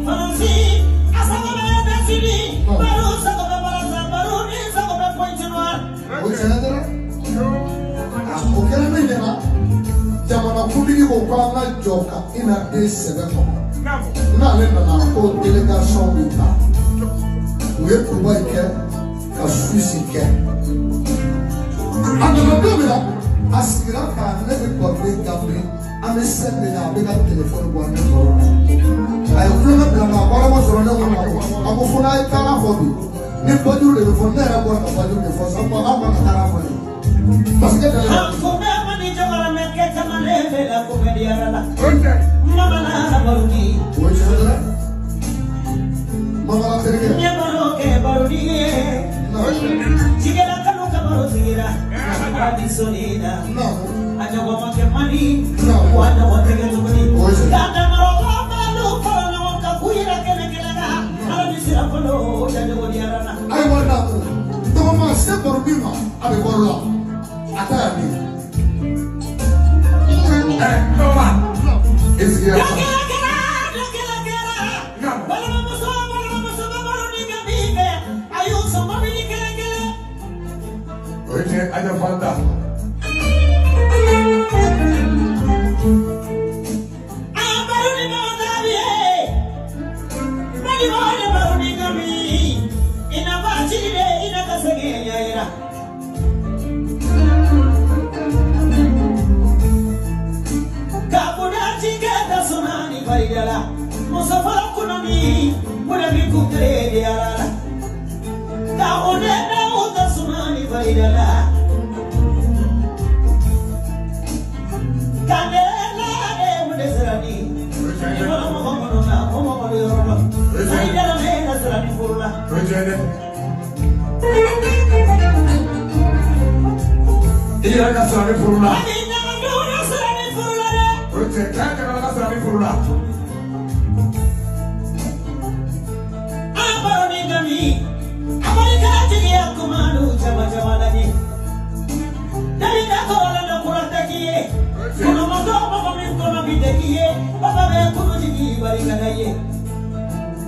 Faransi, a sago bɛ États-Unis, Baro sago bɛ Faransa, Baro ni sago bɛ Pointe-Noire. O tiɲɛ dɛ. O kɛra ne ɲɛna, jamanakuntigi ko k'an ka jɔ ka ina den sɛbɛ kɔnɔ. N'ale nana ko délégation bɛ taa, u ye Dubaï kɛ ka Suisse kɛ. A nana don min na, a sigira ka ne bɛ Baronin Gambi, an bɛ scène de la, a bɛ ka téléphone bɔ ne kɔrɔ. A ye kulonkɛ bila n na, a ko Adama sɔrɔ ne ko ma ko a ko fo n'a ye taara fɔ bi ni bajuru de bɛ fɔ, ne yɛrɛ bɔra ka bajuru de fɔ sisan, ko aw ka taara fɔ ne parce que dalen. An kun bɛ mani jɔyɔrɔ mɛ kɛ kamalen bɛ la ko bɛ diyara la. Mamala Baroni. O ye tiɲɛ dɛ, Mamala terikɛ. N ye baro kɛ Baroni ye. Jigila kanu ka baro sigira. Radisson na. A ɲɔgɔn ma kɛ Mali. Wa ɲɔgɔn tɛ kɛ tuguni. K'a damara wa bɛɛ fara ɲɔgɔn kan k'u yira kɛnɛ kelen kan. Ala ni sira kolo o jajogo diyara n na. Ayiwa, na tɔgɔma se Baroni ma, a bɛ baro la, a ta yan bi. I sigira. Dɔkɛla kɛra, dɔkɛla kɛra. Balimamuso, balimamuso bɛ Baroni ka min fɛ, a y'u sɔn mobili kelen kelen. O ye tiɲɛ, Aja Fanta. A Baroni ma dabi ye. Balimaw de Baroni ka min. I na ba cili de, i na ka segin ɲɛ yira. Kabuda jigɛ da suna ni farida la. Muso fɔlɔ kunna min, kunna min kun kelen de yala la. Ka o de da o da suna ni farida la. Ka ne la de mun de sira ni. Ni fɔlɔ mɔgɔ minnu na, o mɔgɔ de yɔrɔ dɔn. Farida la ne ka sira ni furu la. O ye tiɲɛ dɛ. I yɛrɛ ka sara ni furu la. Ani ɲagadenw na sira ni furu la dɛ. O ye tiɲɛ, k'a kɛra ka sara ni furu la. An Baroni Gambi, Amerika jigiya kuma du caman caman la ɲɛ. Dalida kɔrɔla dɔ kura tɛ k'i ye. Kɔnɔmɔtɔ mɔgɔ min kɔnɔ bi tɛ k'i ye. Baba bɛ kulu jigi barika da ye.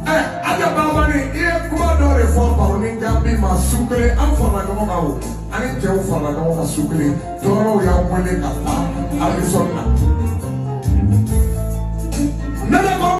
Aja Babani, i ye kuma dɔ de fɔ Baroni Gambi ma su kelen, an farala ɲɔgɔn kan o. An ni cɛw farala ɲɔgɔn kan su kelen. Tɔɔrɔw y'an wele ka taa Alisɔn na. Ne bɛ